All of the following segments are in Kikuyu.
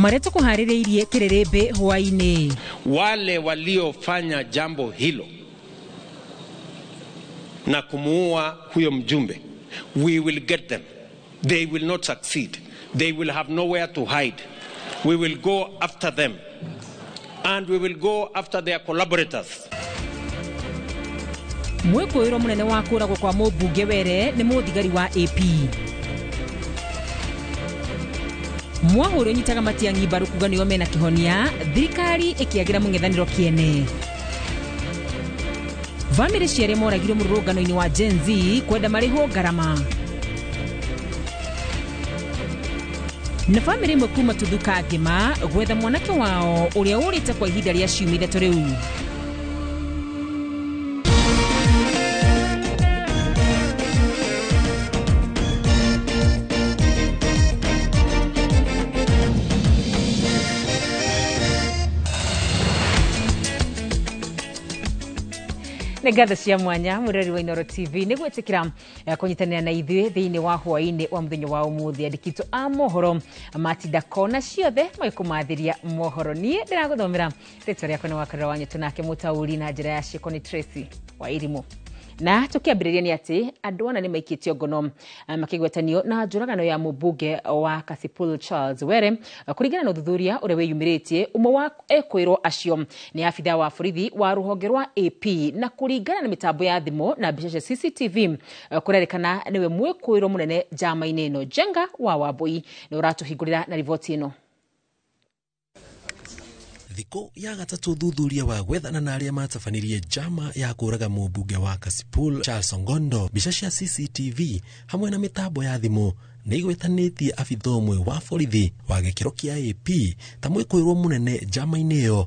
Marĩa tũkũharĩrĩirie kĩrĩrĩmbĩ hwaĩ-inĩ. Wale waliofanya jambo hilo na kumuua huyo mjumbe, we will get them. They will not succeed. They will have nowhere to hide. We will go after them and we will go after their collaborators. Mwĩkũĩrwo mũnene wa kũragwo kwa mũmbunge Were nĩ mũthigari wa AP. Mwahũrĩ ũnyitaga Matiang'i mbaru kuga nĩo mena kĩhonia, thirikari ĩkĩagĩra mũng'ethanĩro kĩene. Bamĩrĩ cia arĩa moragirwo mũrũrũngano-inĩ wa Gen Z kwenda marĩhwo ngarama. Na bamĩrĩ ĩmwe kuma Tuthũka ngĩma gwetha mwanake wao ũrĩa ũrĩte kwa ihinda rĩa ciumia ithatũ rĩu. Nĩ ngatho cia mwanya mũrori wa Inooro TV nĩ gwĩtĩkĩra kũnyitanĩra na ithuĩ thĩinĩ wa hwaĩ-inĩ wa mũthenya wa ũmũthĩ. Andĩki a mohoro matinda kona ciothe magĩkũmathĩria mohoro. Niĩ ndĩragũthomera rĩtwa rĩakwa nĩ Wakarura wa Nyũtũ, nake mũtaũri na njĩra ya ciĩko nĩ Tracy wa Irimũ. Na tũkĩambĩrĩria nĩ atĩ andũ ana nĩ maikĩtio ngono makĩgwetanio na njũragano ya mũmbunge wa Kasipul Charles Were. Kũringana na ũthuthuria ũrĩa wĩyumĩrĩtie, ũmwe wa ekwĩrwo acio nĩ abithaa wa borithi wa rũhonge rwa AP, na kũringana na mĩtambo ya thimũ na mbica cia CCTV kũrerĩkana nĩwe mwĩkũĩrwo mũnene njama-inĩ ĩno. Njenga wa Wambui nĩ ũratũhingũrĩra na riboti ĩno. Thikũ ya gatatũ thuthuria wa gwethana na arĩa matabanirie njama ya kũraga mũmbunge wa Kasipul Charles Ong'ondo, mbica cia CCTV hamwe na mĩtambo ya thimũ nĩ igwetanĩtie abithaa ũmwe wa borithi wa gĩkĩro kĩa AP ta mwĩkũĩrwo mũnene njama-inĩ ĩyo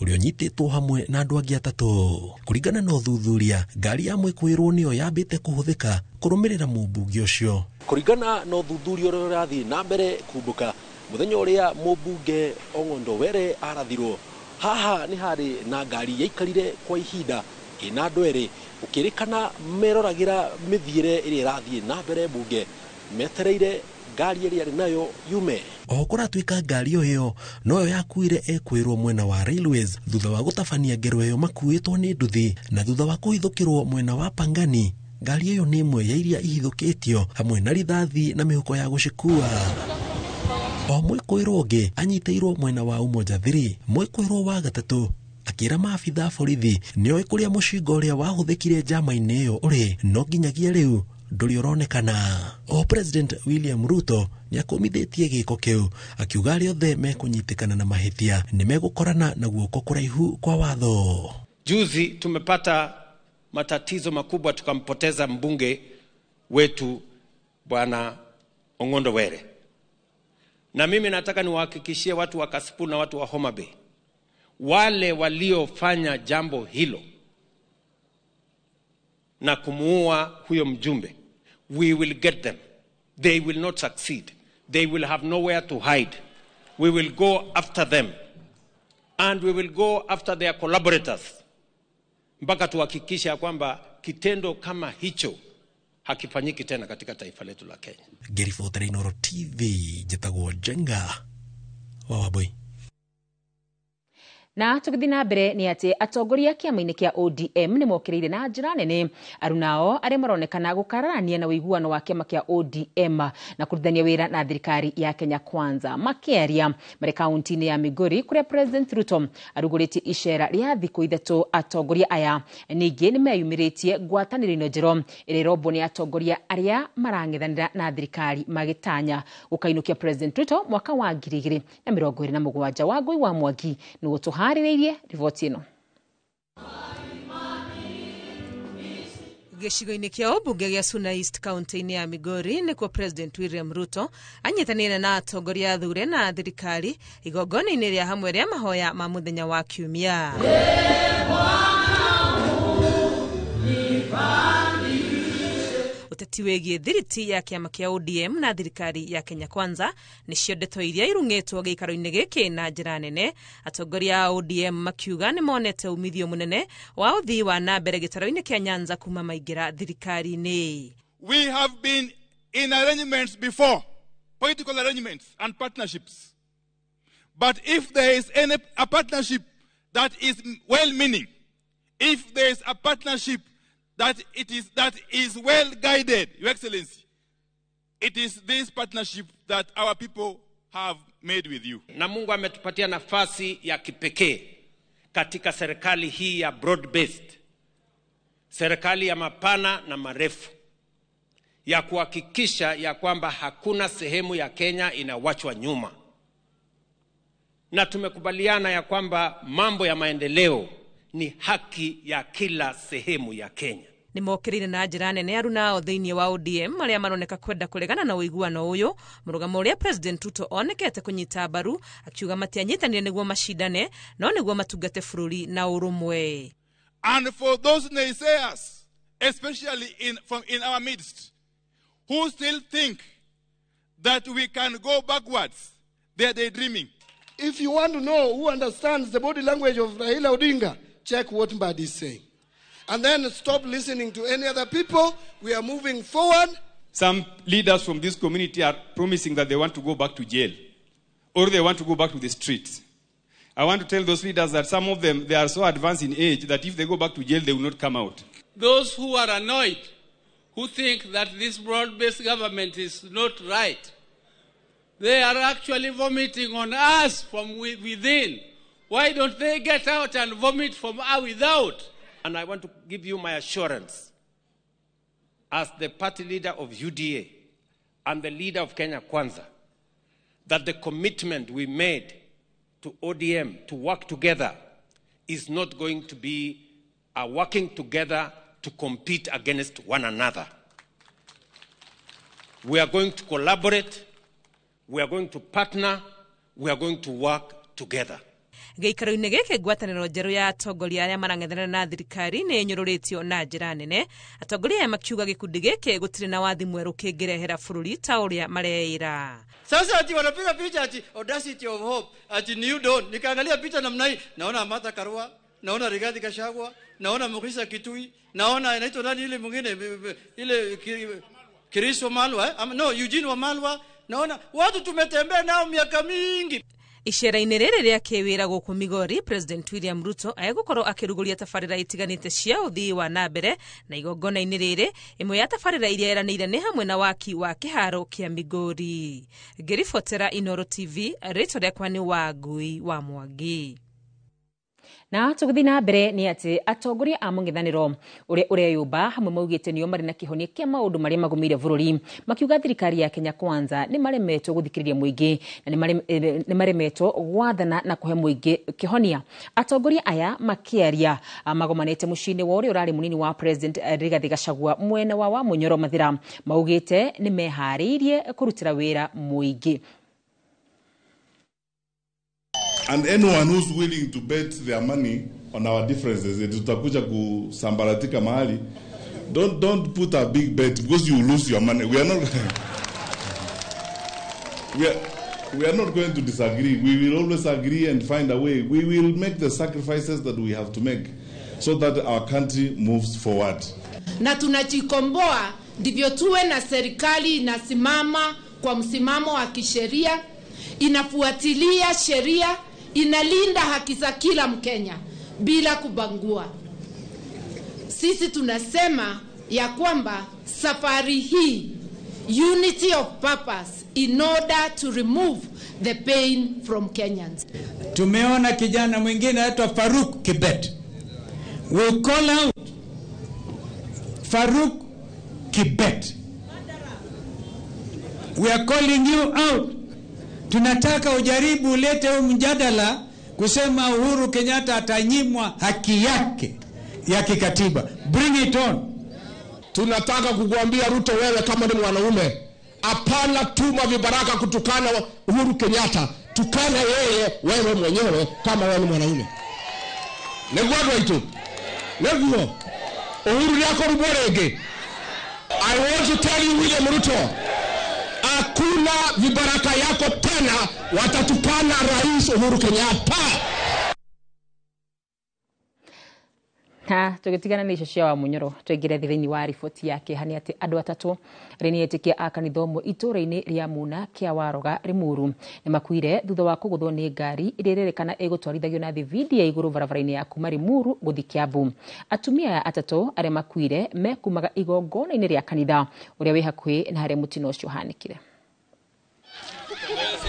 ũrĩa ũnyitĩtwo hamwe na andũ angĩ atatũ. Kũringana na ũthuthuria, ngari ya mwĩkũĩrwo nĩyo yambĩte kũhũthĩka kũrũmĩrĩra mũmbunge ũcio. Kũringana na ũthuthuria ũrĩa ũrathiĩ na mbere kumbũka, mũthenya ũrĩa mũmbunge Ong'ondo Were arathirwo, haha nĩ harĩ na ngari yaikarire kwa ihinda ĩna andũ erĩ, gũkĩrĩkana meroragĩra mĩthiĩre ĩrĩa ĩrathiĩ na mbere mbunge, metereire ngari ĩrĩa arĩ nayo yume. Oho kũratuĩka ngari ĩyo noyo yakuire ekwĩrwo mwena wa Railways thutha wa gũtabania ngero ĩyo makuĩtwo nĩ nduthi, na thutha wa kũhithũkĩrwo mwena wa Pangani. Ngari ĩyo nĩ ĩmwe ya iria ihithũkĩtio hamwe na rithathi na mĩhuko ya gũcikua. O mwĩkũĩrwo ũngĩ anyitĩirwo mwena wa Umoja 3, mwĩkũĩrwo wa gatatũ akĩra maabithaa borithi nĩoĩ kũrĩa mũcinga ũrĩa wahũthĩkire njama-inĩ ĩyo ũrĩ, no nginyagia rĩu ndũrĩ ũronekana. O President William Ruto nĩakũmithĩtie gĩko kĩu, akiuga arĩa othe mekũnyitĩkana na mahĩtia nĩmegũkorana na guoko kũraihu kwa watho. Juzi tumepata matatizo makubwa, tukampoteza mbunge wetu Bwana Ong'ondo Were. Na mimi nataka niwahakikishie watu wa Kasipul na watu wa Homa Bay, wale waliofanya jambo hilo na kumuua huyo mjumbe, we will get them. They will not succeed. They will have nowhere to hide. We will go after them and we will go after their collaborators mpaka tuhakikishe ya kwamba kitendo kama hicho hakifanyiki tena katika taifa letu la Kenya. Ngĩribotera Inooro TV, njĩtagwo Njenga wa Wambui. Na tũgĩthiĩ na mbere nĩ atĩ atongoria kĩama-inĩ kĩa ODM nĩ mokĩrĩire na njĩra nene arunao arĩa maronekana gũkararania na ũiguano wa kĩama kĩa ODM na kũrutithania wĩra na thirikari ya Kenya Kwanza. Makĩaria marĩ kaunti-inĩ ya Migori kũrĩa President Ruto arugũrĩtie icera rĩa thikũ ithatũ, atongoria aya ningĩ nĩ meyumĩrĩtie ngwatanĩro-inĩ njerũ ĩrĩa ĩrombwo nĩ atongoria arĩa marang'ethanĩra na thirikari magĩtanya gũkainũkia President Ruto mwaka wa 2027. Wangũi wa Mwangi nĩguo tũharĩrĩirie riboti ĩno. Gĩcigo-inĩ kĩa ũmbunge gĩa Suna East kaunti-inĩ ya Migori nĩkuo President William Ruto anyitanĩire na atongoria athure na thirikari igongona-inĩ rĩa hamwe rĩa mahoya ma mũthenya wa Kiumia. Ũteti wĩgiĩ thiriti ya kĩama kĩa ODM na thirikari ya Kenya Kwanza nĩcio ndeto iria irung'ĩtwo gĩikaro-inĩ gĩkĩ na njĩra nene. Atongoria a ODM makiuga nĩ monete umithio mũnene wa ũthii wa na mbere gĩtaro-inĩ kĩa Nyanza kuma maingĩra thirikari-inĩ. We have been in arrangements before. political arrangements and partnerships. But if there is any a partnership that is well-meaning, if there is a partnership that is well-guided, Your Excellency, it is this partnership that our people have made with you. Na Mungu ametupatia nafasi ya kipekee katika serikali hii ya broad-based, serikali ya mapana na marefu, ya kuhakikisha ya kwamba hakuna sehemu ya Kenya inawachwa nyuma. Na tumekubaliana ya kwamba mambo ya maendeleo ni haki ya kila sehemu ya Kenya. Nĩ mokĩrĩire na njĩra nene aruna ao thĩinĩ wa ODM arĩa maroneka kwenda kũregana na ũiguano ũyũ, mũrũgamo ũrĩa President Ruto onekete kũnyita mbaru akiuga matianyitanire nĩguo macindane no nĩguo matungate bũrũri na ũrũmwe. And for those naysayers, especially in our midst, who still think that we can go backwards, they are daydreaming. If you want to know who understands the body language of Raila Odinga, check what Mbadi is saying. And then stop listening to any other people. We are moving forward. Some leaders from this community are promising that they want to go back to jail or they want to go back to the streets. I want to tell those leaders that some of them, they are so advanced in age that if they go back to jail, they will not come out. Those who are annoyed, who think that this broad-based government is not right, they are actually vomiting on us from within. Why don't they get out and vomit from without? And I want to give you my assurance as the party leader of UDA and the leader of Kenya Kwanza that the commitment we made to ODM to work together is not going to be a working together to compete against one another. We are going to collaborate, we are going to partner, we are going to work together. Gĩikaro-inĩ gĩkĩ ngwatanĩro njerũ ya atongoria arĩa marang'ethanĩra na thirikari nĩ ĩnyũrũrĩtio na njĩra nene, atongoria aya makiuga gĩkundi gĩkĩ gũtirĩ na wathi mwerũ kĩngĩrehera bũrũri ta ũrĩa mareĩra. Sasa ati wanapiga picha ati audacity of hope, ati new dawn. Nikaangalia picha namna hii, naona Martha Karua, naona Rigathi Gachagua, naona Mukhisa Kitui, naona inaitwa nani ile mwingine ile Kiriso Malwa, no Eugene Wamalwa, naona watu tumetembea nao miaka mingi. Icera-inĩ rĩrĩ rĩa kĩwĩra gũkũ Migori, President William Ruto egũkorwo akĩrugũria tabarĩra itiganĩte cia ũthii wa na mbere, na igongona-inĩ rĩrĩ ĩmwe ya tabarĩra iria ĩranĩire nĩ hamwe na waki wa kĩharo kĩa Migori. Ngĩribotera Inooro TV, rĩtwa rĩakwa nĩ Wangui wa Mwangi. Na tũgĩthiĩ na mbere nĩ atĩ atongoria a mũng'ethanĩro ũrĩa ũreyũmba hamwe maugĩte nĩo marĩ na kĩhonia kĩa maũndũ marĩa magũmĩire bũrũri, makiuga thirikari ya Kenya Kwanza nĩ maremetwo gũthikĩrĩria mũingĩ na nĩ maremetwo gwathana na kũhe mũingĩ kĩhonia. Atongoria aya makĩaria magomanĩte mũciĩ-inĩ wa ũrĩa ũrarĩ mũnini wa President Rigathi Gachagua mwena wa Wamunyoro Mathira, maugĩte nĩ meharĩirie kũrutĩra wĩra mũingĩ. And anyone who's willing to bet their money on our differences, tutakuja kusambaratika mahali, don't put a big bet because you lose your money. We are not we are not going to disagree. We will always agree and find a way. We will make the sacrifices that we have to make so that our country moves forward. Na tunajikomboa ndivyo tuwe na serikali inasimama kwa msimamo wa kisheria, inafuatilia sheria, inalinda haki za kila Mkenya bila kubangua. Sisi tunasema ya kwamba safari hii unity of purpose in order to remove the pain from Kenyans. Tumeona kijana mwingine anaitwa Farouk Kibet. We call out Farouk Kibet. We are calling you out. Tunataka ujaribu ulete huu mjadala kusema Uhuru Kenyatta atanyimwa haki yake ya kikatiba. Bring it on. Tunataka kukuambia Ruto, wewe kama ni mwanaume, hapana tuma vibaraka kutukana Uhuru Kenyatta. Tukana yeye wewe mwenyewe kama wewe ni mwanaume. Niguo andũ niguo Uhuru nĩakorwo rĩngĩ. I want to tell you William Ruto, hakuna vibaraka yako tena watatukana Rais Uhuru Kenyatta. Na tũgĩtigana na icio cia Wamunyoro, tũingĩre thĩinĩ wa riboti ya kĩeha nĩ atĩ andũ atatũ arĩa nĩ etĩkia a kanitha ũmwe itũũra-inĩ rĩa Muna kĩa Waroga Limuru nĩ makuire thutha wa kũgũthwo nĩ ngari ĩrĩa ĩrerĩkana ĩgũtwarithagio na thibindi ya igũrũ barabara-inĩ ya kuma Limuru gũthiĩ Kiambu. Atumia aya atatũ arĩa makuire mekumaga igongona-inĩ rĩa kanitha ũrĩa wĩ hakuhĩ na harĩa mũtino ũcio ũhanĩkire.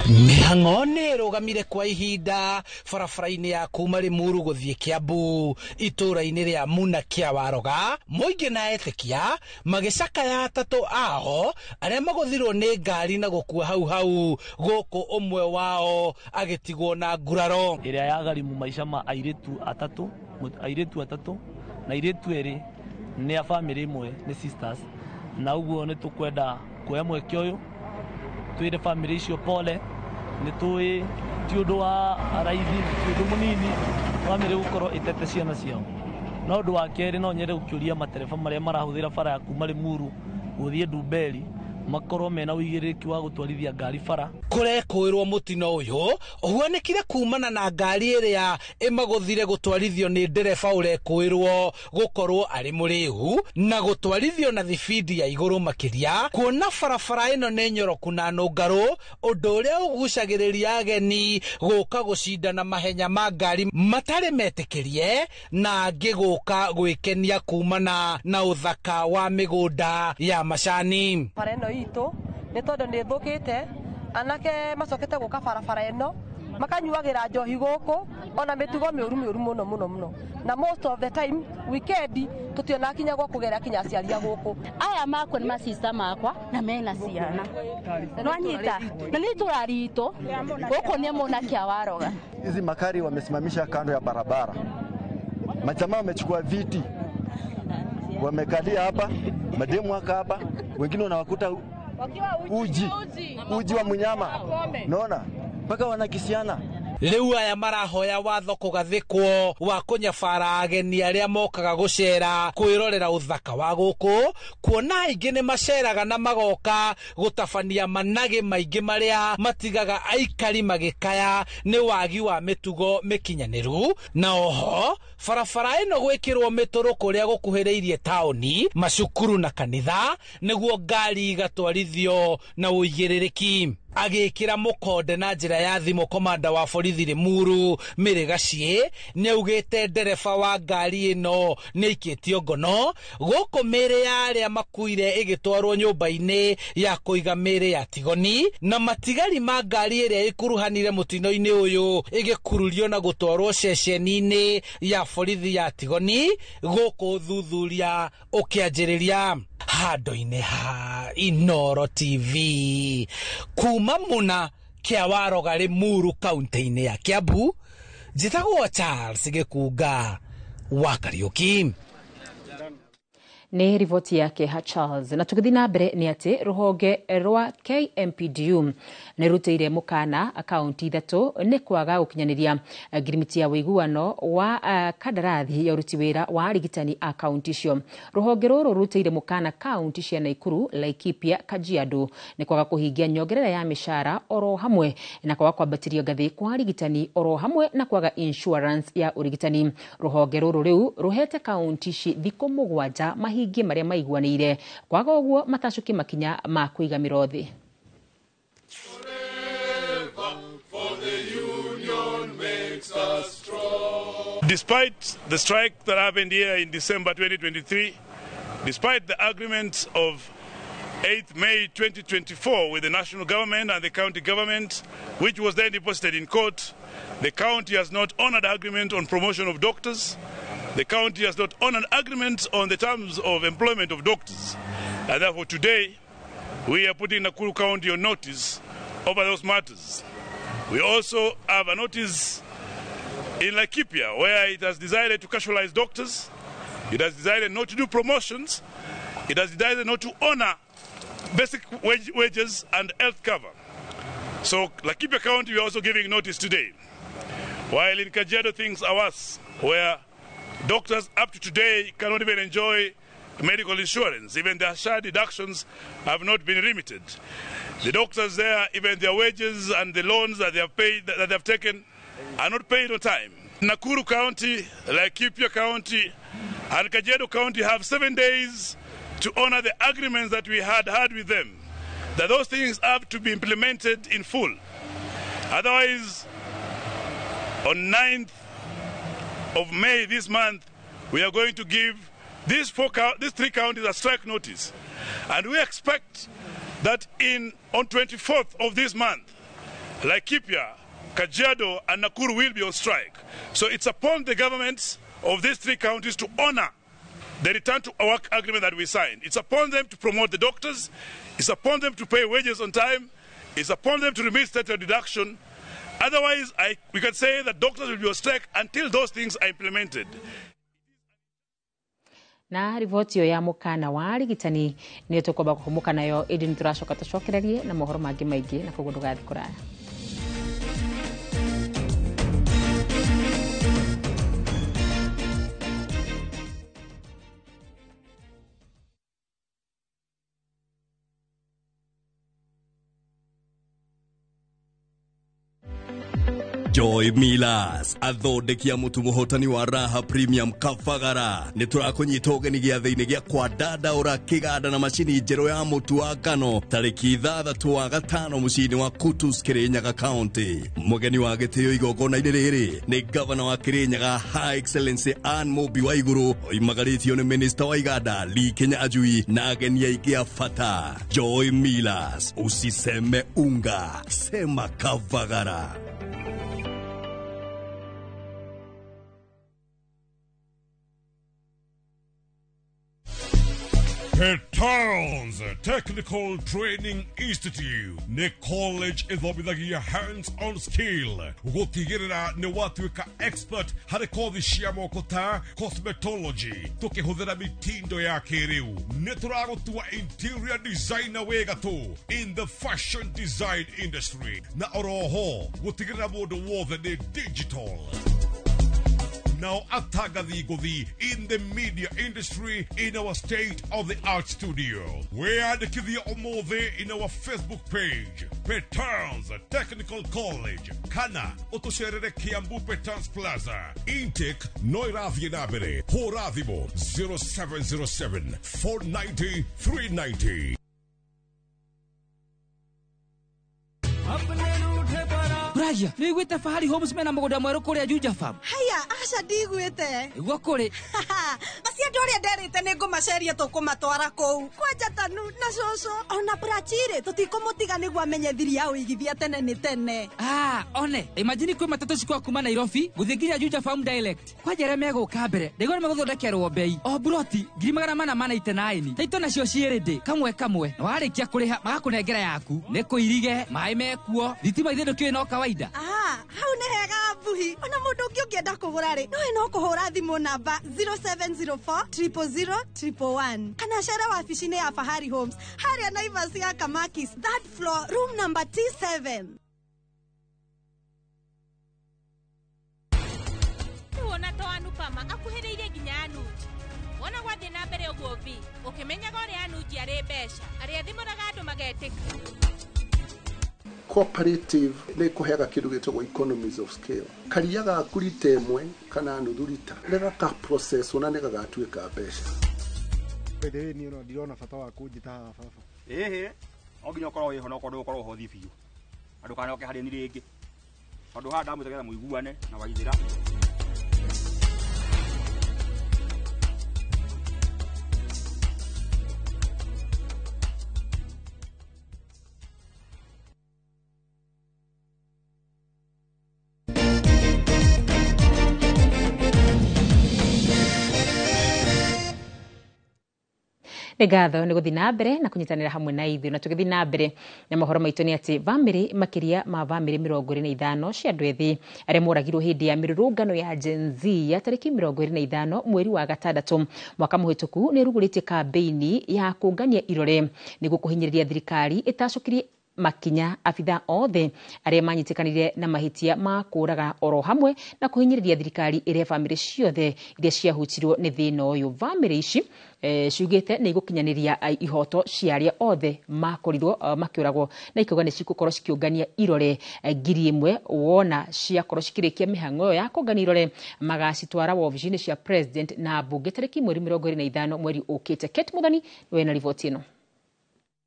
Mĩhang'o nĩ ĩrũgamire kwa ihinda barabara-inĩ ya kuma Limuru gũthiĩ Kiambu itũũra-inĩ rĩa Muna kĩa Waroga, mũingĩ na etĩkia magĩcakaya atatũ ao arĩa magũthirwo nĩ ngari na gũkua hau hau, gũkũ ũmwe wao agĩtigwo na nguraro. Ĩrĩa yagharimu maica ma airĩtu atatũ, airĩtu atatũ na airĩtu erĩ nĩ a bamĩrĩ ĩmwe, nĩ sisters, na ũguo nĩ tũkwenda kuoya mweke ũyũ twĩre bamĩrĩ icio pole. Nĩ tũĩ ti ũndũ wa raithi, ti ũndũ mũnini bamĩrĩ gũkorwo ĩtete ciana ciao. Na ũndũ wa kerĩ, no nyende gũkĩũria matereba marĩa marahũthĩra bara ya kuma Limuru gũthiĩ Ndumberi makorwo mena ũigĩrĩrĩki wa gũtwarithia ngari bara. Kũrekũĩrwo mũtino ũyũ ũhuanĩkire kumana na ngari ĩrĩa ĩmagũthire gũtwarithio nĩ ndereba ũrekũĩrwo gũkorwo arĩ mũrĩu na gũtwarithio na thibindi ya igũrũ makĩria, kuona barabara ĩno nĩ nyoroku na nũngarũ, ũndũ ũrĩa ũgucagĩrĩria ageni gũka gũcindana mahenya ma ngari matarĩ metĩkĩrie na angĩ gũka gwĩkenia kumana na ũthaka wa mĩgũnda ya macani. Bara ĩno itũ nĩ tondũ nĩ ĩthũkĩte, anake macokete gũka barabara ĩno makanyuagĩra njohi gũkũ, ona mĩtugo mĩũru mĩũru mũno mũno mũno, na most of the time weekend tũtiona kinya gwa kũgera kinya aciari a gũkũ. Aya makwa nĩ macista makwa na mena ciana nwanyita na nĩ itũra ritũ gũkũ nĩ Muna kĩa Waroga. Hizi makari wamesimamisha kando ya barabara, majamaa wamechukua viti wamekalia hapa, mademu waka hapa, wengine wanawakuta uji uji wa mnyama, naona mpaka wanakisiana. Rĩu aya marahoya watho kũgathĩkwo wa kũnyabara ageni arĩa mokaga gũcera kwĩrorera ũthaka wa gũkũ, kuona aingĩ nĩ maceraga na magoka gũtabania managĩ maingĩ marĩa matigaga aikari magĩkaya nĩ wagi wa mĩtugo mĩkinyanĩru. Na oho barabara ĩno gwĩkĩrwo mĩtũrũ kũrĩa gũkuhĩrĩirie taũni, macukuru na kanitha nĩguo ngari igatwarithio na ũigĩrĩrĩki. Agĩkĩra mũkonde na njĩra ya thimũ komanda wa borithi Limuru Mary Gaciĩ nĩaugĩte ndereba wa ngari ĩno nĩaikĩtio ngono, gũkũ mĩĩrĩ ya arĩa makuire ĩgĩtwarwo nyũmba-inĩ ya kũiga mĩĩrĩ ya Tigoni, na matigari ma ngari ĩrĩa ĩkuruhanire mũtino-inĩ ũyũ ĩgĩkururio na gũtwarwo ceceni-inĩ ya borithi ya Tigoni, gũkũ ũthuthuria ũkĩanjĩrĩria. Handũ-inĩ ha Inooro TV kuma Muna kĩa Waroga Limuru kaunti-inĩ ya Kiambu, njĩtagwo Charles Gĩkunga wa Kariũki. Nĩ riboti yake ha Charles. Na tũgĩthiĩ na mbere nĩ atĩ rũhonge rwa KMPDU nĩ rutĩire mũkana akaunti ithatũ nĩ kwaga gũkinyanĩria ngirimiti ya ũiguano wa kandarathi ya ũruti wĩra wa arigitani a kaunti icio. Rũhonge rũrũ rutĩire mũkana kaunti cia Nakuru, Laikipia, Kajiado nĩ kwaga kũhingia nyongerera ya mĩcara oro hamwe na kwaga kwambatĩrio ngathĩ kwa arigitani oro hamwe na kwaga insurance ya ũrigitani. Rũhonge rũrũ rĩu rũhete kaunti ici thikũ 7 mahingie marĩa maiguanĩire, kwaga ũguo matacukie makinya ma kũiga mĩro thĩ. Despite the strike that happened here in December 2023, despite the agreement of 8th May 2024 with the national government and the county government, which was then deposited in court, the county has not honored agreement on promotion of doctors. The county has not honored agreement on the terms of employment of doctors. And therefore today, we are putting Nakuru County on notice over those matters. We also have a notice in Laikipia, where it has decided to casualize doctors, it has decided not to do promotions, it has decided not to honor basic wages and health cover. So Laikipia County, we are also giving notice today. While in Kajiado things are worse, where doctors up to today cannot even enjoy medical insurance. Even their share deductions have not been limited. The doctors there, even their wages and the loans that they have paid, that they have taken, are not paid on time. Nakuru County, Laikipia County, and Kajiado County have 7 days to honor the agreements that we had had with them, that those things have to be implemented in full. Otherwise, on 9th of May this month, we are going to give these three counties a strike notice. And we expect that on 24th of this month, Laikipia, Kajiado, and Nakuru will be on strike. So it's upon the governments of these three counties to honor the return to work agreement that we signed. It's upon them to promote the doctors. It's upon them to pay wages on time. It's upon them to remit state deduction. Otherwise, we can say that doctors will be on strike until those things are implemented. Na riboti ya mukana wa arigitani niyo tukwamba kuhumuka nayo indi nituracoka tucokererie na mohoro mangi maingi na koguo ndugathi kuraya. Joy Millers athondeki a mutu muhotani wa Raha Premium Kabagara nĩ tũrakũnyita ũgeni gĩathĩ-inĩ gĩa kwa Dandaũra kĩganda na macini njerũ ya mũtu wa ngano tarĩki 6 wa gatano mũciĩ-inĩ wa Kutus Kirinyaga County. Mũgeni wa gĩtĩo igongona-inĩ rĩrĩ nĩ gavana wa Kirinyaga High Excellency Ann Mũmbi wa Igũrũ oimagarĩtio nĩ Minister wa Iganda Lee Kinyanjui na ageni aingĩ a bata. Joy Millers, usiseme unga, sema Kabagara. Petals Technical Training Institute nĩ college ĩthomithagia hands-on skill gũtigĩrĩra nĩ watuĩka expert harĩ kothi cia moko ta cosmetology tũkĩhũthĩra mitindo ya kĩrĩu. Nĩ tũragũtua interior designer wĩ gatũ in the fashion design industry na oroho gũtigĩrĩra mũndũ wothe nĩ digital. Now atangathi ngũthi in the media industry in our state-of-the-art studio. Wĩyandĩkithie ũmũthĩ in our Facebook page, Petals Technical College, kana ũtũcerere Kiambu Petals Plaza. Intake no ĩrathiĩ na mbere. Hũra thimũ 0707 490 390. Ragia, nĩ wiguĩte Fahari Homes mena mũgũnda mwerũ kũrĩa Juja Farm? Haya, aca ndiguĩte. Nĩguo kũrĩ. Acio andũ arĩa nderĩte nĩ ngũmaceria tũkũmatwara kũu. Kwanja Tanu na cũcũ ona Prachire tũtikũmũtiga nĩguo amenye thiri ya ũigithia tene nĩ tene. Ah, one, imagine kwĩ matatũ cikwa kuma Nairobi gũthiĩ nginya Juja Farm direct. Kwanja arĩa megũka mbere, ndaigua nĩ megũthondekerwo bei. O buroti 489. Taito nacio ciĩ ready kamwe kamwe. Na warĩkia kũrĩha magakũnengera yaku. Nĩ kũirige, maĩ mekuo, thitima ithe ndũkĩũĩ no kawaida. Ah, hau nĩ hega Mbuhi. Ona mũndũ ũngĩ ũngĩenda kũgũra rĩ, nowe no kũhũra thimũ namba 0704 000 111 kana cere wabici-inĩ ya Fahari Homes harĩa Naivas ya Kamakis, third floor, room number T7. Wona to Anupama akuhĩrĩirie nginya Anuji. Wona gwathiĩ na mbere ũguo vi ũkĩmenyaga ũrĩa Anuji arĩ mbeca arĩa thimũraga andũ magetĩka. Cooperative nĩ kũheaga kĩndũ gĩtagwo economies of scale. Karia gaku rita ĩmwe kana nuthu rita rĩgaka process ona nĩ gagatuĩka mbeca. By the way, niĩ no ndirona bata wa kũnjĩta haha baba. Ĩhĩ, no nginya ũkorwo wĩho na ũkorwo ndũgũkorwo hothi biũ. Na ndũkanoke harĩ niĩ rĩngĩ. Tondũ haha ndamwĩta nĩgetha mũiguane na Waithĩra. Nĩ ngatho nĩ gũthiĩ na mbere na kũnyitanĩra hamwe na ithuĩ. Na tũgĩthiĩ na mbere na mohoro maitũ nĩ atĩ bamĩrĩ makĩria ma bamĩrĩ 25 cia andũ ethĩ arĩa moragirwo hĩndĩ ya mĩrũrũngano ya Gen Z ya tarĩki 25 mweri wa gatandatũ mwaka mũhĩtũku nĩ ĩrugũrĩtie kambĩini ya kũngania irore nĩguo kũhinyĩrĩria thirikari ĩtacũkĩrie makinya abitha othe arĩa manyitĩkanire na mahĩtia ma kũraga oro hamwe na kũhinyĩrĩria thirikari ĩrĩa bamĩrĩ ciothe iria ciahutirwo nĩ thĩna ũyũ. Bamĩrĩ ici ciugĩte nĩ igũkinyanĩria ihoto cia arĩa othe makorirwo makĩũragwo na ikauga nĩ cigũkorwo cikĩũngania irore 1000 wona ciakorwo cikĩrĩkia mĩhang'o ĩyo ya kũngania irore magacitwara wabici-inĩ cia president na mbunge tarĩki mweri 25 mweri ũkĩte. Kate Muthoni nĩwe na riboti ĩno.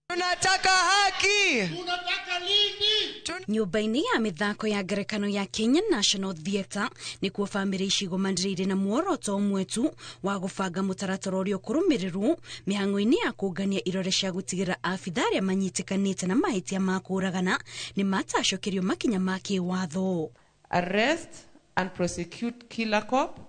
Tunataka haki. Tunataka nini? Nyũmba-inĩ ya mĩthako ya ngerekano ya Kenya National Theatre nĩkuo bamĩrĩ ici igomanĩrĩire na muoroto ũmwe tu wa gũbanga mũtaratara ũrĩa ũkũrũmĩrĩrwo mĩhang'o-inĩ ya kũngania irore cia gũtigĩrĩra abitha arĩa manyitĩkanĩte na mahĩtia ma kũũragana nĩ matacokerio makinya ma kĩwatho. Arrest and prosecute killer cop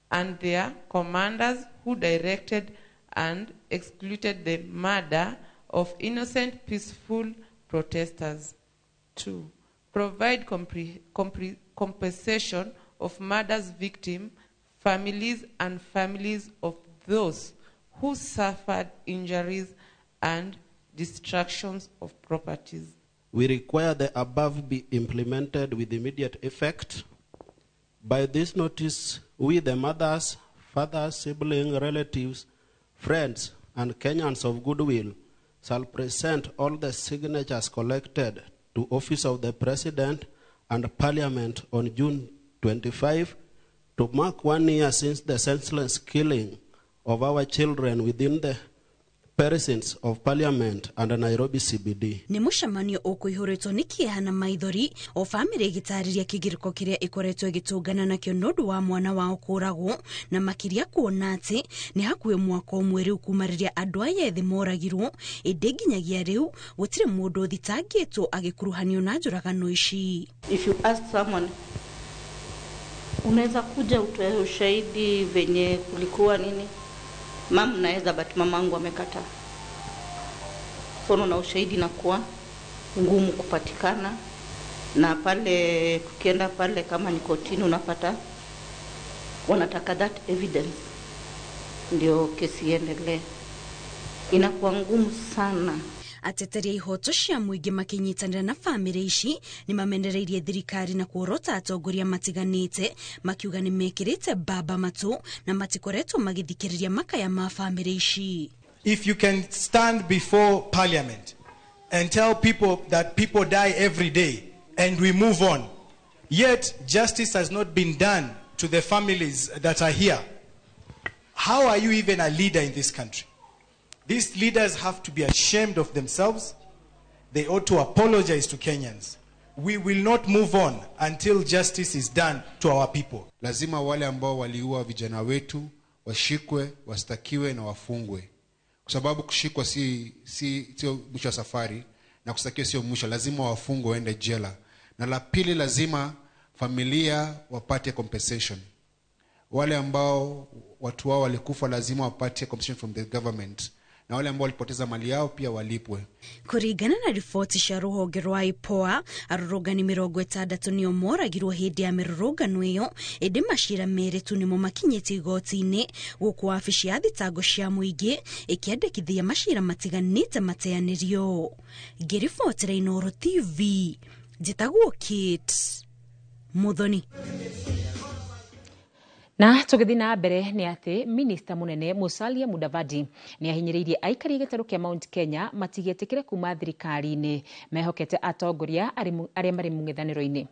and their commanders who directed and executed the murder of innocent peaceful protesters. 2. Provide compensation of murders victim families and families of those who suffered injuries and destructions of properties. We require the above be implemented with immediate effect. By this notice, we the mothers, fathers, siblings, relatives, friends, and Kenyans of goodwill shall present all the signatures collected to Office of the President and Parliament on June 25 to mark 1 year since the senseless killing of our children within the precincts of Parliament and Nairobi CBD. Nĩ mũcemanio ũkũihũrĩtwo nĩ kĩeha na maithori o bamĩrĩ ĩgĩtarĩria kĩgirĩko kĩrĩa ĩkoretwo ĩgĩtũngana nakĩo nĩ ũndũ wa mwana wao kũragwo, na makĩria kuona atĩ nĩ hakuhĩ mwaka ũmwe rĩu kuma rĩrĩa andũ aya ethĩ moragirwo, ĩndĩ nginyagia rĩu gũtirĩ mũndũ ũthitangĩtwo agĩkuruhanio na njũragano ici. If you ask someone, unaweza kuja utoe ushahidi venye kulikuwa nini? Mama naweza, but mamangu amekataa. So na ushahidi nakuwa ngumu kupatikana, na pale tukienda pale kama ni kotini unapata wanataka that evidence ndio kesi iendelee. Inakuwa ngumu sana. Ateteri a ihoto cia mũingĩ makĩnyitanĩra na bamĩrĩ ici nĩ mamenereirie thirikari na kuorota atongoria matiganĩte makiuga nĩ mekĩrĩte mbamba matũ na matikoretwo magĩthikĩrĩria makaya ma bamĩrĩ ici. If you can stand before parliament and tell people that people die every day and we move on, yet justice has not been done to the families that are here, how are you even a leader in this country? These leaders have to be ashamed of themselves. They ought to apologize to Kenyans. We will not move on until justice is done to our people. Lazima wale ambao waliua vijana wetu washikwe, wastakiwe na wafungwe. Kwa sababu kushikwa sio mwisho wa safari na kustakiwa sio mwisho, lazima wafungwe waende jela. Na la pili, lazima familia wapate compensation. Wale ambao watu wao walikufa lazima wapate compensation from the government. Na wale ambao walipoteza mali yao pia walipwe. Kũringana na riboti cia rũhonge rwa IPOA, arũrũngani 60 nĩo moragirwo hĩndĩ ya mĩrũrũngano ĩyo, ĩndĩ macira merĩ tu nĩmo makinyĩte igoti-inĩ, gũkũ wabici ya thitango cia mũingĩ ĩkĩandĩkithia macira matiganĩte mateanĩrio. Ngĩribotera Inooro TV, njĩtagwo Kate Muthoni. Na tũgĩthiĩ na mbere nĩ atĩ minista mũnene Musalia Mudavadi nĩ ahinyĩrĩirie aikari gĩtarũ kĩa Mount Kenya matigetĩkĩre kuma thirikari-inĩ mehokete atongoria arĩa marĩ mũng'ethanĩro-inĩ.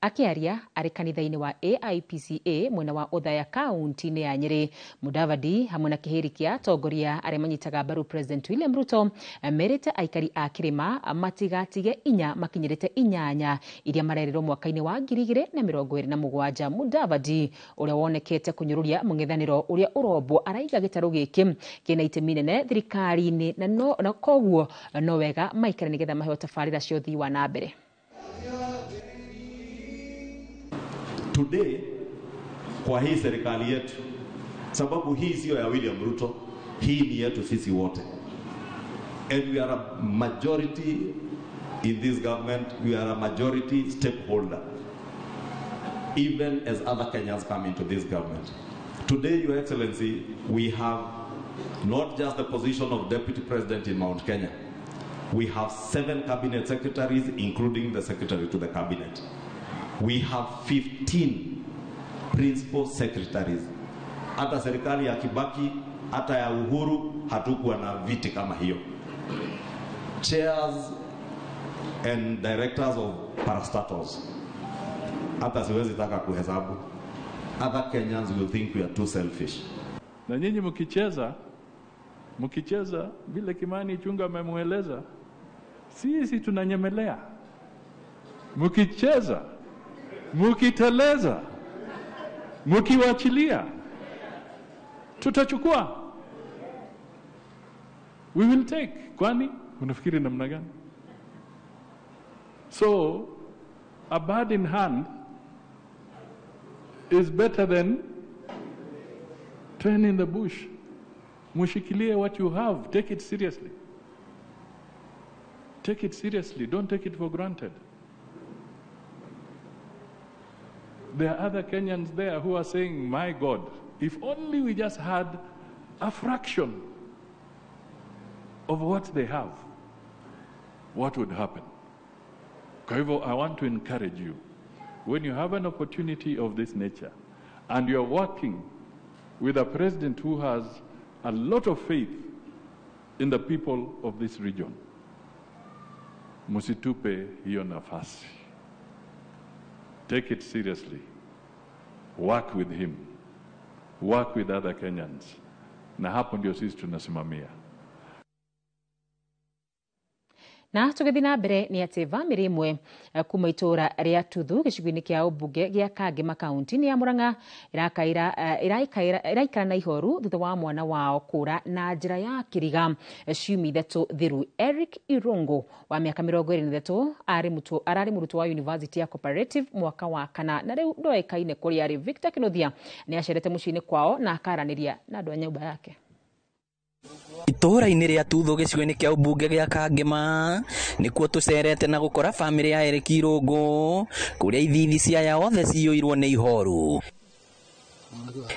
Akĩaria arĩ kanitha-inĩ wa AIPCA mwena wa Othaya kaunti-inĩ ya Nyĩrĩ, Mudavadi hamwe na kĩhĩri kĩa atongoria arĩa manyitaga mbaru President William Ruto merĩte aikari a kĩrĩma matigatige inya makinyĩrĩte 8 iria marerĩrwo mwaka-inĩ wa 2027. Mudavadi ũrĩa wonekete kũnyũrũria mũng'ethanĩro ũrĩa ũrombwo araiga gĩtarũ gĩkĩ kĩna itemi nene thirikari-inĩ na koguo no wega maikare nĩgetha maheo tabarĩra cia ũthii wa na mbere. Today, kwa hii serikali yetu, sababu hii sio ya William Ruto, hii ni yetu sisi wote. And we are a majority in this government, we are a majority stakeholder, even as other Kenyans come into this government. Today, Your Excellency, we have not just the position of Deputy President in Mount Kenya, We have 7 cabinet secretaries, including the secretary to the cabinet. We have 15 principal secretaries. Hata serikali ya Kibaki, hata ya Uhuru, hatukuwa na viti kama hiyo. Chairs and directors of parastatals. Hata siwezi taka kuhesabu. Other Kenyans will think we are too selfish. Na nyinyi mkicheza vile Kimani Ichung'wah amemueleza, sisi tunanyemelea. Mkicheza, mkiteleza, mkiwachilia, tutachukua. We will take. Kwani unafikiri namna gani? So a bird in hand is better than 10 in the bush. Mushikilie what you have. Take it seriously. Take it seriously. Don't take it for granted. There are other Kenyans there who are saying, my God, if only we just had a fraction of what they have, what would happen? Kwa hivyo, I want to encourage you. When you have an opportunity of this nature and you're working with a president who has a lot of faith in the people of this region, musitupe hiyo nafasi. Take it seriously. Work with him. Work with other Kenyans. Na hapo ndio sisi tunasimamia. Na tũgĩthiĩ na mbere nĩ atĩ bamĩrĩ ĩmwe kuma itũũra rĩa Tuthu gĩcigo-inĩ kĩa ũmbunge gĩa Kangema kaunti-inĩ ya Murang'a ĩraikara na ihoru thutha wa mwana wao kũra na njĩra ya kĩriga ciumia ithatũ thiru. Eric Irungu wa mĩaka 23 ararĩ mũrutwo wa University ya Cooperative mwaka wa kana na rĩu ndoĩkaine kũrĩa arĩ. Victor Kinuthia nĩ acerete mũciĩ-inĩ kwao na akaranĩria na andũ a nyũmba yake. Itũũra-inĩ rĩa Tuthu gĩcigo-inĩ kĩa ũmbunge gĩa Kangema nĩkuo tũcerete na gũkora bamĩrĩ ya Eric Irungu kũrĩa ithithi cia othe ciyũirwo nĩ ihoru.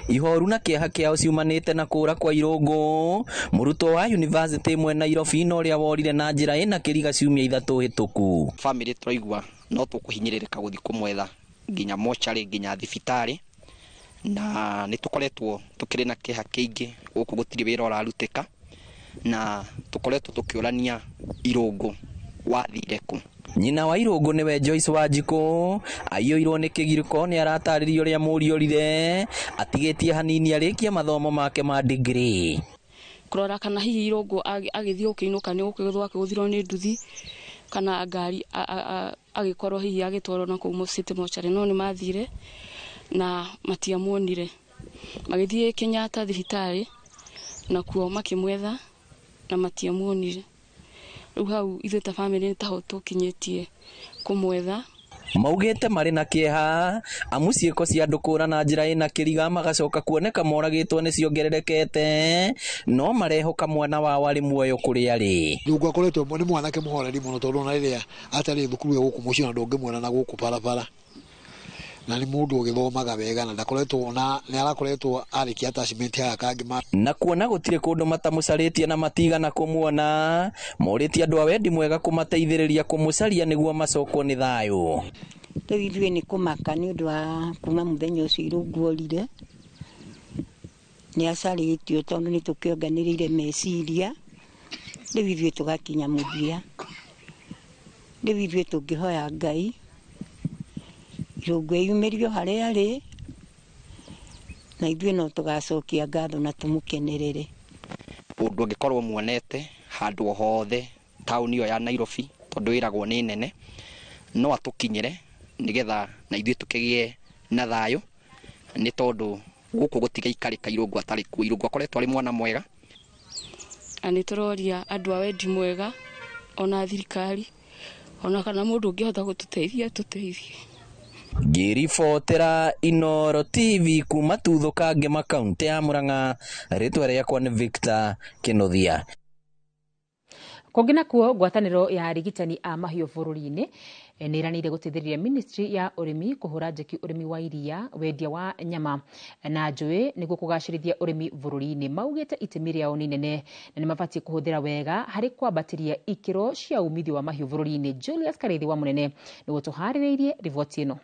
Ihoru na kĩeha kĩao ciumanĩte na kũra kwa Irungu mũrutwo wa university ĩmwe Nairobi na ũrĩa worire na njĩra ĩna kĩriga ciumia ithatũ hĩtũku. Bamĩrĩ tũraigua no tũkũhinyĩrĩrĩka gũthiĩ kũmwetha nginya mocarĩ nginya thibitarĩ, na nĩ tũkoretwo tũkĩrĩ na kĩeha kĩingĩ gũkũ gũtirĩ wĩra ũrarutĩka, na tũkoretwo tũkĩũrania Irungu wathire kũ. Nyina wa Irungu nĩwe Joyce Wanjikũ aiyũirwo nĩ kĩgirĩko nĩ aratarĩria ũrĩa mũriũrire atigĩtie hanini arĩkie mathomo make ma degree. Kũrora kana hihi Irungu agĩthiĩ gũkĩinũka nĩ gũkĩgũthwo akĩgũthirwo nĩ nduthi kana ngari agĩkorwo hihi agĩtwarwo na kũu city mortuary, no nĩ mathire na matiamuonire. Magĩthiĩ Kenyatta thibitarĩ nakuo makĩmwetha na matiamuonire. Rĩu hau ithuĩ ta bamĩrĩ nĩ taho tũkinyĩtie kũmwetha. Maugĩte marĩ na kĩeha amu ciĩko cia andũ kũra na njĩra ĩna kĩriga magacoka kuoneka moragĩtwo nĩ ciongererekete, no marehoka mwana wao arĩ muoyo kũrĩa arĩ. Irungu akoretwo nĩ mwanake mũhoreri mũno tondũ ona rĩrĩa atarĩ thukuru ya gũkũ mũciĩ ona ndũngĩmuona na gũkũ barabara, na nĩ mũndũ ũgĩthomaga wega na ndakoretwo na nĩ arakoretwo arĩkia attachment ya Kangema. Na kuona gũtirĩ kũndũ matamũcarĩtie na matigana kũmuona, morĩtie andũ a wendi mwega kũmateithĩrĩria kũmũcaria nĩguo macokwo nĩ thayũ. Rĩu ithuĩ nĩ kũmaka nĩ ũndũ wa kuma mũthenya ũcio Irungu orire nĩ acarĩtio tondũ nĩ tũkĩonganĩrĩire meciria, rĩu ithuĩ tũgakinya mũthia. Rĩu ithuĩ tũngĩhoya Ngai Irungu eyumĩrio harĩa arĩ, na ithuĩ no tũgacokia ngatho na tũmũkenerere. Ũndũ ũngĩkorwo muonete handũ o hothe taũni ĩyo ya Nairobi tondũ ĩragwo nĩ nene, no atũkinyĩre nĩgetha na ithuĩ tũkĩgĩe na thayũ, nĩ tondũ gũkũ gũtigaikarĩka Irungu atarĩ kuo. Irungu akoretwo arĩ mwana mwega. Na nĩ tũroria andũ a wendi mwega ona thirikari ona kana mũndũ ũngĩhota gũtũteithia tũteithie. Ngĩribotera Inooro TV kuma Tuthu Kangema kaunti ya Murang'a, rĩtwa rĩakwa nĩ Victor Kinuthia. Kũngĩ nakuo ngwatanĩro ya arigitani a mahiũ bũrũri-inĩ Nĩ ĩranĩire gũteithĩrĩria ministry ya ũrĩmi kũhũra njeki ũrĩmi wa iria, wendia wa nyama na njũĩ nĩguo kũgacĩrithia ũrĩmi bũrũri-inĩ. Maugĩte itemi rĩao nĩ inene na nĩ mabatiĩ kũhũthĩra wega harĩ kwambatĩria ikĩro cia umithio wa mahiũ bũrũri-inĩ. Julius Karithi wa Mũnene nĩguo tũharĩrĩirie riboti ĩno.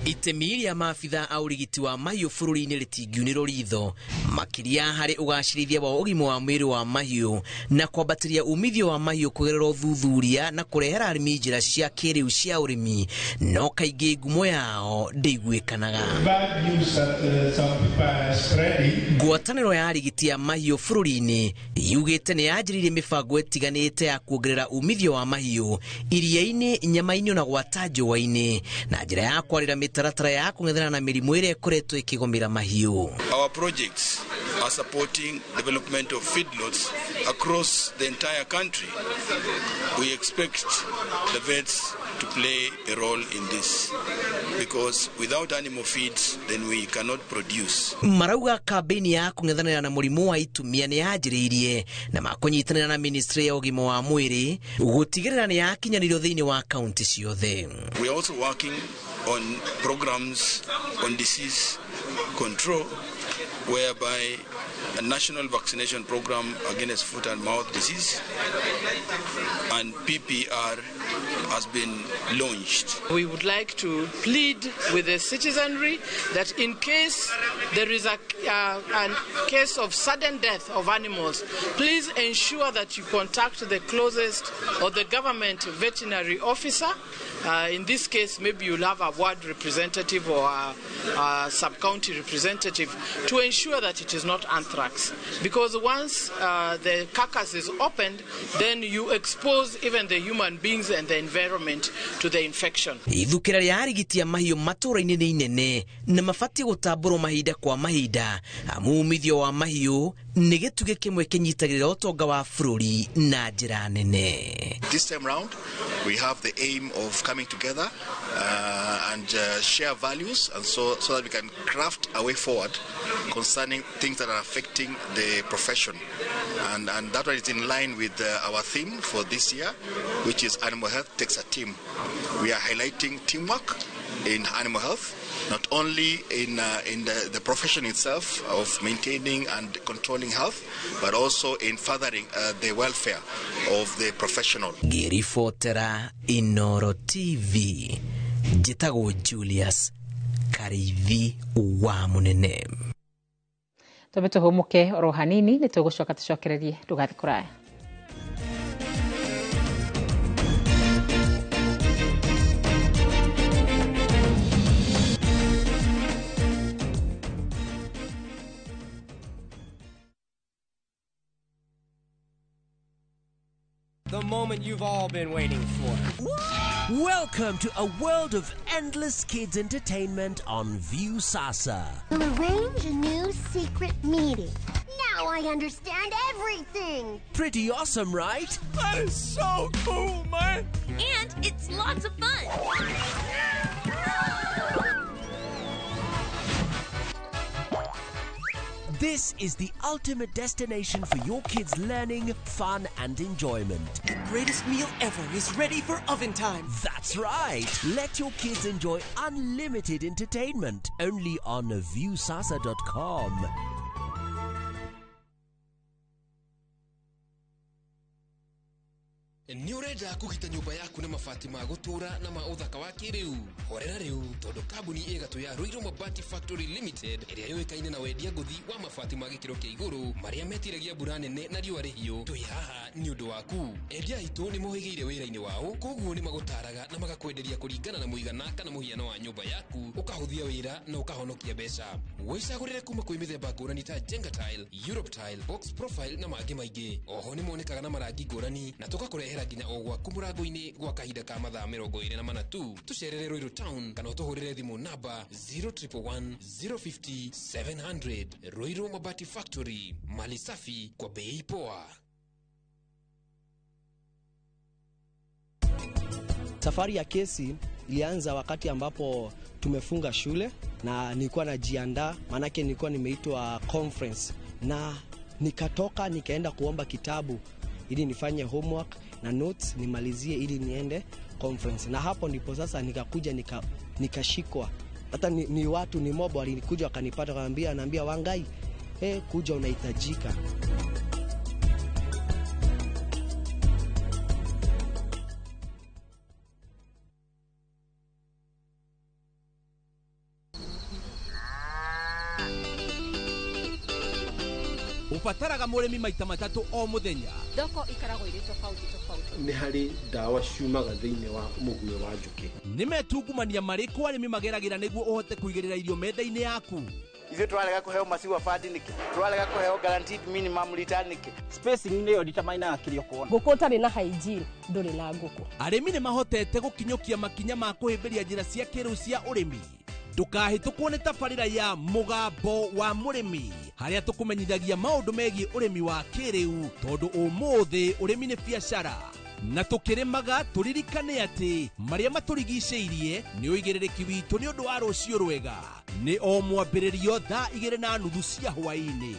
Itemi rĩa maabitha a ũrigiti wa mahiũ bũrũri-inĩ rĩtingiunĩrwo ritho makĩria harĩ ũgacĩrithia wa ũgima wa mwĩrĩ wa mahiũ na kwambatĩria umithio wa mahiũ kũgerera ũthuthuria na kũrehera arĩmi njĩra cia kĩrĩu cia ũrĩmi, no kaingĩ ngumo yao ndĩiguĩkanaga. Ngwatanĩro ya arigiti a mahiũ bũrũri-inĩ yugĩte nĩ yanjĩrĩirie mĩbango ĩtiganĩte ya kuongerera umithio wa mahiũ iria-inĩ, nyama-inĩ na gwata njũa-inĩ na njĩra ya kwarĩra mĩtaratara ya kũng'ethana na mĩrimũ ĩrĩa ĩkoretwo ĩkĩgũmĩra mahiũ. Our projects are supporting development of feedlots across the entire country. We expect the vets to play a role in this because without animal feeds then we cannot produce. Marauga kambĩini ya kũng'ethanĩra na mũrimũ wa itumia nĩ yanjĩrĩirie na makũnyitanĩra na ministry ya ũgima wa mwĩrĩ gũtigĩrĩra nĩ yakinyanĩrio thĩinĩ wa kaunti ciothe. We are also working on programs on disease control, whereby a national vaccination program against foot and mouth disease and PPR has been launched. We would like to plead with the citizenry that in case there is a case of sudden death of animals, please ensure that you contact the closest or the government veterinary officer. In this case, maybe you'll have a ward representative or a sub-county representative to ensure that it is not anthrax. Because once the carcass is opened, then you expose even the human beings and the environment to the infection. Ithukĩra rĩa arigiti a mahiũ matũũra-inĩ nĩ inene na mabatiĩ gũtambũrwo mahinda kwa mahinda, amu umithio wa mahiũ nĩ gĩtugĩ kĩmwe kĩnyitagĩrĩra ũtonga wa bũrũri na njĩra nene. This time round, we have the aim of coming together and share values, and so that we can craft a way forward concerning things that are affecting the profession. And that one is in line with our theme for this year, which is Animal Health Takes a Team. We are highlighting teamwork in animal health, not only in the profession itself of maintaining and controlling health, but also in furthering the welfare of the professional. Ngĩribotera Inoro TV, njĩtagwo Julius Karithi wa Mũnene. Twambe tũhũmũke oro hanini nĩ tũgũcoka tũcokererie, ndũgathiĩ kũraya. The moment you've all been waiting for. Welcome to a world of endless kids entertainment on Viusasa. We'll arrange a new secret meeting. Now I understand everything. Pretty awesome, right? That is so cool, man. And it's lots of fun. This is the ultimate destination for your kids' learning, fun, and enjoyment. The greatest meal ever is ready for oven time. That's right. Let your kids enjoy unlimited entertainment only on Viusasa.com. Nĩ ũrenda kũgita nyũmba yaku na mabati ma gũtũũra na ma ũthaka wa kĩrĩu? Horera rĩu tondũ kambuni ĩgatũ ya Ruiru Mabati Factory Limited ĩrĩa yũĩkaine na wendia ngũthi wa mabati ma gĩkĩro kĩa igũrũ marĩa metiragia mbura nene na riũa rĩhiũ, twĩ haha nĩ ũndũ waku. Endia aitũ nĩ mohĩgĩire wĩra-inĩ wao, koguo nĩ magũtaraga na magakwenderia kũringana na mũigana kana mũhiano wa nyũmba yaku, ũkahũthia wĩra na ũkahonokia mbeca. Wĩcagũrĩre kuma kwĩ mĩthemba ngũrani ta Jenga Tile, Europe Tile, Box Profile na mangĩ maingĩ. Oho nĩ monekaga na marangi ngũrani na tũgakũrehera nginya o gwaku mũrango-inĩ gwa kahinda ka mathaa 24 tu. Tũcerere Ruiru Town kana ũtũhũrĩre thimũ namba 0111 050 700. Ruiru Mabati Factory, mali safi kwa bei poa. Safari ya kesi ilianza wakati ambapo tumefunga shule na nilikuwa najiandaa, manake nilikuwa nimeitwa conference, na nikatoka nikaenda kuomba kitabu ili nifanye homework. na notes nimalizie ili niende conference. Na hapo ndipo sasa nikakuja nikashikwa. Hata ni watu ni mob walikuja wakanipata, wakaniambia, anaambia Wangai, hey, kuja unahitajika. Ubataraga mũrĩmi maita matatũ o mũthenya. Thoko ikaragwo irĩ tofauti tofauti. Nĩ harĩ ndawa ciumaga thĩinĩ wa mũguĩ wa njũkĩ. Nĩ metungumania marĩkũ arĩmi mageragĩra nĩguo ũhote kũigĩrĩra irio metha-inĩ yaku? Ithuĩ tũrarega kũheo maciwa bandi nĩkĩ? Tũrarega kũheo guaranteed minimum return nĩkĩ? Spacing nĩyo determinaga kĩrĩa ũkuona. Ngũkũ ũtarĩ na hygiene ndũrĩ na ngũkũ. Arĩmi nĩ mahotete gũkinyũkia makinya ma kũhĩmbĩria njĩra cia kĩrĩu cia ũrĩmi. Ndũkahĩtũkwo nĩ tabarĩra ya Mũgambo wa Mũrĩmi, harĩa tũkũmenyithagia maũndũ megiĩ ũrĩmi wa kĩrĩu, tondũ ũmũthĩ ũrĩmi nĩ biacara. Na tũkĩrĩmaga tũririkane atĩ marĩa matũrigicĩirie nĩ ũigĩrĩrĩki witũ nĩ ũndũ wa rũciũ rwega. Nĩ o mwambĩrĩrio thaa 2:30 cia hwaĩ-inĩ.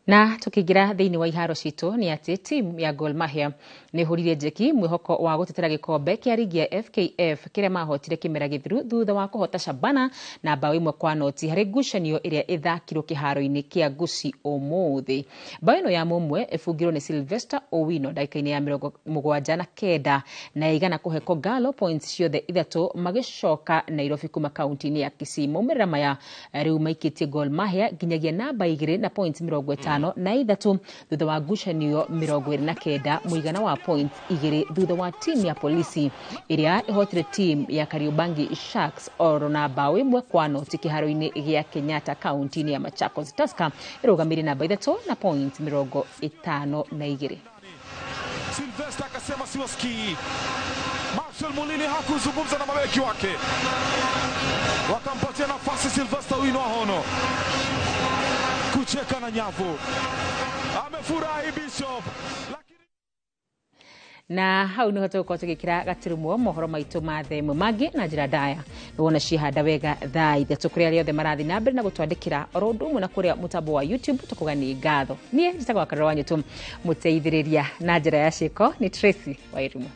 Na tukiingira thiini wa iharo citũ ni ati timu ya Gor Mahia ni huririe njeki mwihoko wa gutetera gikombe kia rigi ya FKF kiria mahotire kimera githiru thutha wa kuhota Shabana na bao 1-0 hari ngucanio iria ithakirwo kiharo-ini kia Gusii umuthi. Bao ino ya mumwe ibungirwo ni Sylvester Owino ndagika-ini ya 79 na igana kuhe Kogalo points ciothe 3 magicoka Nairobi kuma kaunti-ini ya Kisii. Maumĩrĩra maya riu maikitie Gor Mahia nginyagia namba 2 na points 53 thutha wa ngucanio 29 mũigana wa points 2 thutha wa timu ya Polisi iria ihotire timu ya Kariobangi Sharks oro na bao 1-0 kĩharo-inĩ gĩa Kenyatta kaunti-inĩ ya Machakos. Tusker ĩrũgamĩire namba 3 na points 52. Sylvester akasema siwasikii. Maxwell Mulini hakuzungumza na mabeki wake, wakampatia nafasi Sylvester Owino Ahono kucheka na nyavu. Amefurahi Bishop. Na hau niho tũgũkorwo tũgĩkĩra gaturumo mohoro maitũ ma themo mangĩ na njĩra ndaya nĩwona cihanda wega thaa 3 kũrĩa arĩa othe marathiĩ na mbere na gũtwandĩkĩra oro ũndũ ũmwe na kũrĩa mũtambo wa YouTube tũkuga nĩ ngatho. Niĩ njĩtagwo Wakarũra wa Nyũtũ, mũteithĩrĩria na njĩra ya ciĩko nĩ Tracy Wairimu.